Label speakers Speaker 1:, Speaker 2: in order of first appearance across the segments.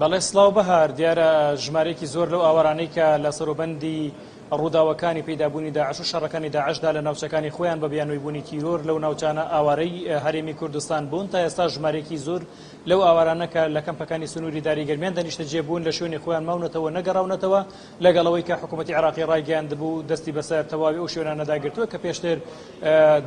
Speaker 1: بەڵێ سڵاو بەهار، دیارە ژمارەیەکی زۆر لەو ئاوارانەی کە لە سەروبەندی ڕووداوەکانی پەیدابوونی داعش و شەڕەکانی داعشدا لە ناوچەکانی خۆیان بە بیانووی بوونی تیرۆر لەو ناوچانە ئاوارەی هەرێمی کوردستان بوون تا ئێستا ژمارەیەکی زۆر لەو ئاوارانە کە لە کەمپەکانی سنووری داری گەرمیاندا نیشتەجێ بوون لە شوێنی خۆیان ماونەتەوە نەگەڕاونەتەوە لەگەڵ ئەوەی کە حکوومەتی عێراقی ڕایگەیاندبوو دەستی بەسەر تەواوی ئەو شوێنانەدا گرتووە کە پێشتر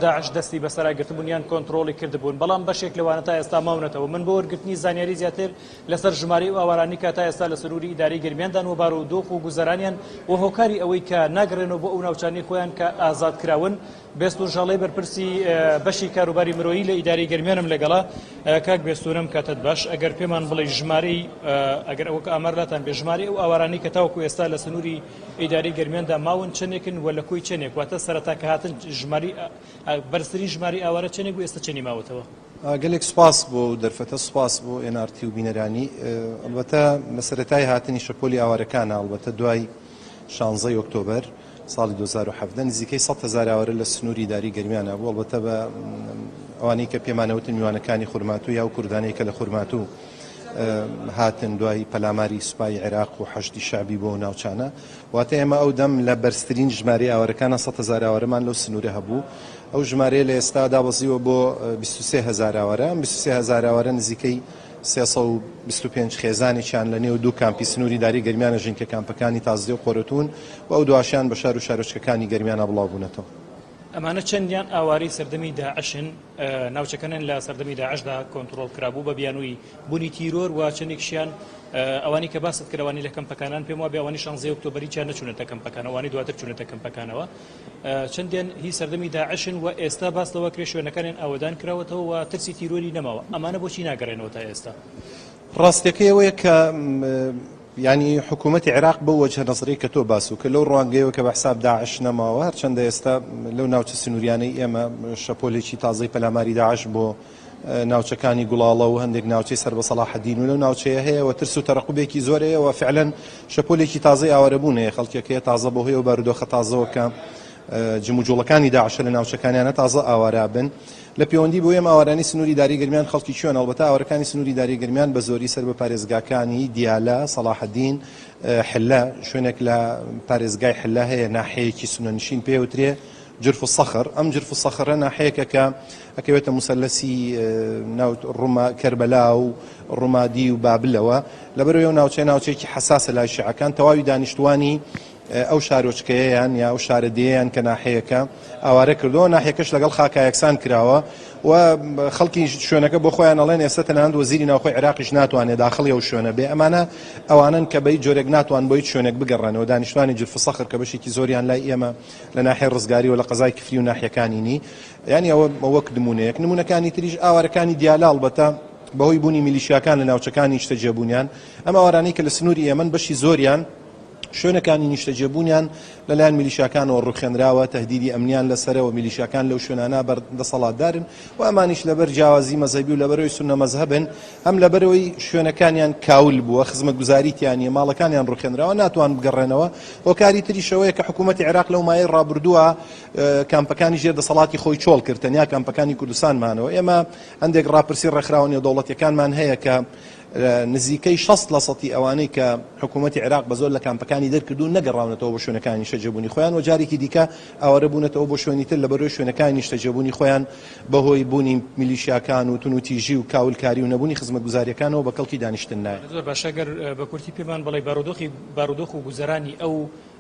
Speaker 1: داعش دەستی بەسەرا گرتبوون یان کۆنترۆڵی کردبوون، بەڵام بەشێک لەوانە تا ئێستا ماونەتەوە. من بۆ وەرگرتنی زانیاری زیاتر لەسەر ژمارەی ئەو ئاوارانەی کە تا ئێستا لە سنووری ئیدارەی گەرمیاندان و بارودۆخ و گوزەرانیان و هۆکاری ئەوەی کە ناگەڕێنەوە بۆ ئەو ناوچانەی خۆیان کە ئازاد کراون، بێستوون ژاڵەی بەرپرسی بەشی کاروباری مرۆیی لە ئیدارەی گەرمیانم لەگەڵە. کاک بێستوونم کاتت باش، ئەگەر پێمان بڵێی ژمارەی ئەگەر وەک ئامار لاتان بێ ژمارەی ئەو ئاوارانەی کە تاوەکو ئێستا لە سنووری ئیدارەی گەرمیاندا ماون چەندێکن و لە کۆی چەندێک واتە سەرەتا کە هاتن ژماری بەرزترین ژماری ئاوارە چەندێک بوو ئێستا چەنی ماوەتەوە؟
Speaker 2: گەلێک سوپاس بۆ ئەو دەرفەتە، سوپاس بۆ ئێن ئاڕ تی و بینەرانی. ئەڵبەتە لە سەرەتای هاتنی شەپۆلی ئاوارەکانە، ئەڵبەتە دوای شانزەی ئۆکتۆبەر ساڵی 2017 نزیکەی 100 هەزار ئاوارە لە سنووری ئیداری گەرمیانە بوو. ئەڵبەتە بە ئەوانەی کە پێمانەوتن میوانەکانی خورماتوو یا ئەو کوردانەی کە لە خورماتوو هاتن دوای پەلاماری سوپای عێراق و حەشدی شەعبی بۆ ناوچانە، واتە ئێمە ئەو دەم لە بەرزترین ژمارەی ئاوارەکانە 100 هەزار ئاوارەمان لەو سنوورە هەبوو. ئەو ژمارەیە لە ئێستا دابەزیوە بۆ 23 هەزار ئاوارە. ئەم 23 هەزار ئاوارە نزیکەی 325 خێزانێکیان لە نێو دوو کامپی سنووری داری گەرمیانە ژین کە کامپەکانی تازدێ و قۆرەتوون و ئەو دواشیان بە شار و شارۆچکەکانی گەرمیانە بڵاو بوونەتەوە.
Speaker 1: ئەمانە چەندیان ئاوارەی سەردەمی داعشن؟ ناوچەکەنن لە سەردەمی داعشدا کۆنتڕۆڵ کرابوو بە بیانووی بوونی تیرۆر و چەندێکشیان ئەوانی کە باست کرد ئەوانی لە کەمپەکانان پێم وابێ ئەوانی شانزەی ئۆکتۆبەر هیچیان نەچوونەتە کەمپەکان ئەوانی دواتر چوونەتە کەمپەکانەوە چەندیان هی سەردەمی داعشن و ئێستا باس لەوە کرێ شوێنەکانیان ئاوەدان کراوەتەوە و ترسی تیرۆری نەماوە ئەمانە بۆچی ناگەڕێنەوە تا ئێستا؟
Speaker 2: ڕاستیەکەی ئەوەیە کە یانی حکوومەتی عێراق بەو وەجهە نەزڕی کە تۆ باس و کرد لەو ڕوانگەیەوە کە بە حساب داعش نەماوە هەرچەندە ئێستا لەو ناوچە سنووریانەی ئێمە شەپۆلێکی تازەی پەلاماری داعش بۆ ناوچەکانی گوڵاڵە و هەندێک ناوچەی سەر بە سەڵاحەدین و لەو ناوچەیە هەیە و ترس و تەرەقوبێکی زۆر هەیە و فعلەن شەپۆلێکی تازەی ئاوارەبوون هەیە خەڵکێک هەیە تازە بەهۆی ئەو بارودۆخە تازەوە کە جموجوڵەکانی داعشە لە ناوچەکانیانە تازە ئاوارا بن. لە پێوەندی بۆ ئێمە ئاوارانی سنووری داری گەرمیان خەڵکی کوێن؟ ئەڵبەتە ئاوارەکانی سنووری داری گەرمیان بە زۆری سەر بە پارێزگاکانی دیالە، سەڵاحەدین، حلە، شوێنێک لە پارێزگای حلە هەیە ناحیەیەکی سوننەنشین پێ وترێ جرف الصخر، ئەم جرف الصخرە ناحیەیەکە کە ئەکەوێتە موسەلەسی ناو ڕوما کەربەلا و ڕومادی و بابلەوە، لەبەرئەوەی ئەو ناوچەیە ناوچەیەکی حەساسە لای شیعەکان تەواوی دانیشتووانی ئەو شارۆچکەیەیان یا ئەو شارەدێیەیان کە ناحیەیەکە ئاوارە کردووە، ناحیەکەش لەگەڵ خاکا یەکسان کراوە و خەڵکی شوێنەکە بۆ خۆیان ئەڵێن ئێستا تەنانەت وەزیری ناوخۆی عێراقیش ناتوانێت داخڵی ئەو شوێنە بێ. ئەمانە ئەوانەن کە بە هیچ جۆرێک ناتوان بۆ هیچ شوێنێک بگەڕێنەوە. دانیشتوانی جرف سەخر کە بەشێکی زۆریان لای ئێمە لە ناحیەی ڕزگاری و لە قەزای کفری و ناحیەکانی نی، یانی ئەوە وەک نموونەیەک. نموونەکانی تریش ئاوارەکانی دیالە ئەڵبەتە بەهۆی بوونی میلیشیاکان لە ناوچەکانی نیشتەجێبوونیان، ئەم ئاوارانەی کە لە سنووری ئێمەن بەشی زۆریان شوێنەکانی نیشتەجێبوونیان لەلایەن میلیشیاکانەوە ڕووخێنراوە، تەهدیدی ئەمنیان لەسەرە و میلیشیاکان لەو شوێنانە بەر دەسەڵاتدارن و ئەمانیش لەبەر جیاوازی مەزهەبی و لەبەرەوەی سوننە مەزهەبن، هەم لەبەرەوەی شوێنەکانیان کاول بووە، خزمەتگوزاری تیا نییە، ماڵەکانیان ڕووخێنراوە، ناتوان بگەڕێنەوە. هۆکاری تریش ئەوەیە کە حکوومەتی عێراق لەو مایەی ڕابردووە کامپەکانی ژێر دەسەڵاتی خۆی چۆڵ کرد، تەنیا کامپەکانی کوردستان مانەوە. ئێمە هەندێک ڕاپرسی ڕێکخراوە نێودەوڵەتییەکانمان هەیە کە نزیکەی 60 لە سەتی ئەوانەی کە حکوومەتی عێراق بە زۆر لە کامپەکانی دەرکردوون نەگەڕاونەتەوە بۆ شوێنەکانی نیشتەجێبوونی خۆیان و جارێکی دیکە ئاوارە بوونەتەوە بۆ شوێنی تر لەبەرەوەی شوێنەکانی نیشتەجێبوونی خۆیان بەهۆی بوونی میلیشیاکان و تونوتیژی و کاولکاری و نەبوونی خزمەتگوزارییەکانەوە بە کەڵکی دانیشتن نایەن.
Speaker 1: زۆر باشە گەر بە کورتی پێمان بڵێی بارودۆخی بارودۆخ و گوزەرانی ئەو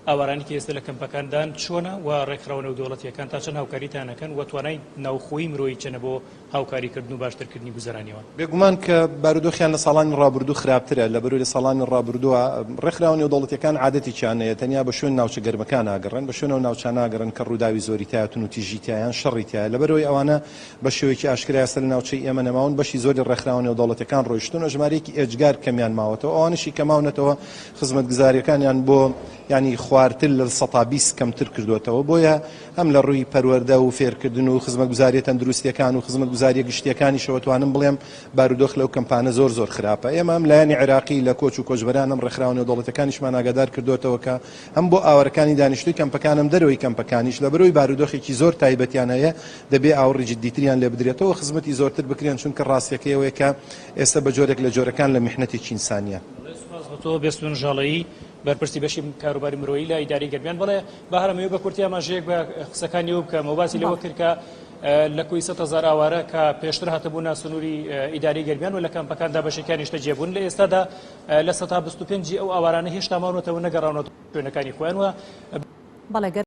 Speaker 1: ئاوارانەی کە ئێستا لە کەمپەکاندان چۆنە و ڕێکخراوە نێودەوڵەتییەکان تا چەند هاوکاریتان ئەکەن و توانای ناوخۆیی مرۆیی چەنە بۆ هاوکاریکردن و باشترکردنی گوزەرانی ئەوان؟
Speaker 2: بێگومان کە بارودۆخیان لە ساڵانی ڕابردوو خراپترە، لەبەرئەوەی لە ساڵانی ڕابردووە ڕێکخراوە نێودەوڵەتییەکان عادەتێکیان هەیە تەنیا بە شوێن ناوچە گەرمەکان ناگەڕێن، بە شوێن ئەو ناوچانە ناگەڕێن کە ڕووداوی زۆری تیایە، توندوتیژی تیایە یان شەڕی تیایە، لەبەرئەوەی ئەوانە بە شێوەیەکی ئاشکرا ئێستا لە ناوچەی ئێمە نەماون، بەشی زۆری ڕێکخراوە نێودەوڵەتییەکان ڕۆیشتوون و ژمارەیەکی ئێجگار کەمیان ماوەتەوە، ئەوانەشی کە ماونەتەوە خزمەتگوزارییەکانیان بۆ یانی خوارتر لە 20% کەمتر کردووەتەوە، بۆیە هەم لە ڕووی پەروەردە و فێرکردن و خزمەتگوزارییە تەندروستییەکان و خزمەتگوزارییە گشتییەکانیشەوە توانم بڵێم بارودۆخ لەو کەمپانە زۆر زۆر خراپە. ئێمە هەم لایەنی عێراقی لە کۆچ و کۆچبەران هەم ڕێکخراوە نێودەوڵەتیەکانیشمان ئاگادار کردۆتەوە کە هەم بۆ ئاوارەکانی دانیشتووی کەمپەکان هەم دەرەوەی کەمپەکانیش لەبەرئەوەی بارودۆخێکی زۆر تایبەتیان هەیە دەبێ ئاوڕی جدیتریان لێ بدرێتەوە و خزمەتی زۆرتر بکرێن چونکە ڕاستیەکەی ئەوەیە کە ئێستا بە جۆرێک لە جۆرەکان لە میحنەتێکی ئینسانیان.
Speaker 1: بۆ تۆ بێستون ژاڵەیی بەرپرسی بەشی کاروباری مرۆیی لە ئیدارەی گەرمیان. بەڵێ بەهار ئەمەوێ بە کورتی ئاماژەیەک بە قسەکانی ئەو بکەم و باسی لەوە کرد کە لە کۆی 100,000 ئاوارە کە پێشتر هاتبوونە سنووری ئیدارەی گەرمیان و لە کەمپەکاندا بەشێکیان نیشتەجێ بوون لە ئێستادا لە 25% ئەو ئاوارانە هێشتا ماونەتەوە نەگەڕاونەتەوە شوێنەکانی خۆیان و
Speaker 3: بەڵێ گەر.